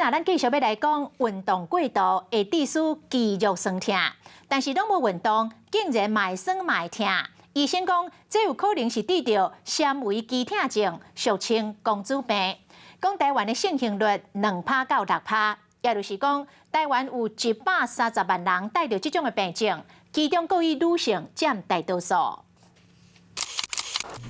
啊，咱繼續欲來講運動過度會致使肌肉痠疼，但是攏無運動，竟然嘛會痠嘛會疼。醫生講，這有可能是得著纖維肌疼症，俗稱公主病。講台灣的盛行率2趴到6趴，也就是講，台灣有130萬人帶著這種的病症，其中閣以女性佔大多數。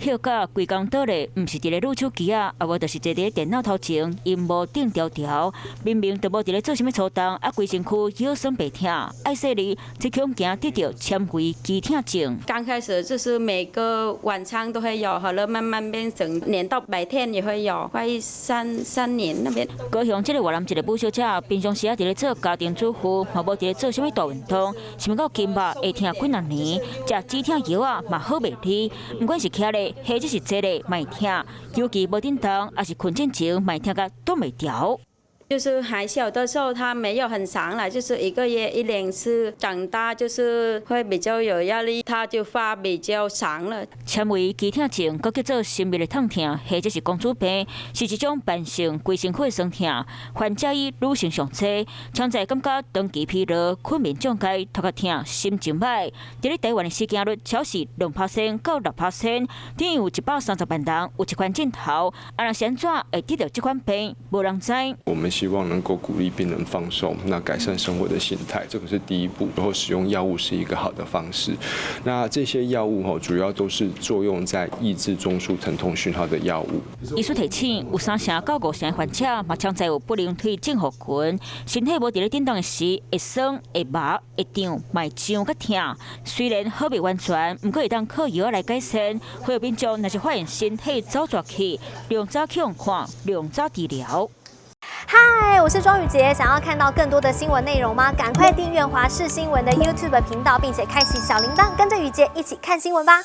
歇甲規工倒咧，毋是佇咧擼手機仔，啊無就是坐佇咧電腦頭前，螢幕頂牢牢，明明就無佇咧做啥物粗動，啊規身軀腰酸背疼，愛細膩，這恐驚得著纖維肌疼症。剛開始就是每個晚上都會有，後來慢慢變成連到白天也會有，快三年那邊。高雄這个越南一个武小姐，平常時啊佇咧做家庭主婦，嘛無佇咧做啥物大運動，想欲到筋肉會疼幾若年，食止疼藥仔嘛好袂離，毋管是徛咧，或者是坐咧，嘛會疼，尤其無振動，抑是睏進前，嘛會疼甲擋袂牢。就是還小的時候，他沒有很長了，就是一個月一兩次。長大就是會比較有壓力，他就發比較長了。纖維肌疼症，閣叫做神秘的痛疼，或者是公主病，是一種慢性規身軀的痠疼。患者以女性上濟，常在感覺長期疲勞、困眠障礙、頭殼疼、心情䆀。佇咧台灣的死驚率超是2趴到6趴，等於有130萬人有這款症頭。啊，若是按怎會得著這款病，無人知。我們希望能夠鼓勵病人放鬆，那改善生活的形態，這個是第一步。然後使用藥物是一個好的方式。那這些藥物吼，主要都是作用在抑制中樞疼痛訊號的藥物。醫師提醒，有3成到5成的患者嘛，潛在有不寧腿症候群，身體無佇咧振動的時，會痠、會麻、會脹、嘛會脹佮疼。雖然好袂完全，毋過會當靠藥來改善。呼籲民眾若是發現身體走蛇去，量早去予看，量早治療。嗨，我是莊宇傑，想要看到更多的新聞內容嗎？趕快訂閱華視新聞的 YouTube 頻道，並且開啟小鈴鐺，跟着宇傑一起看新聞吧。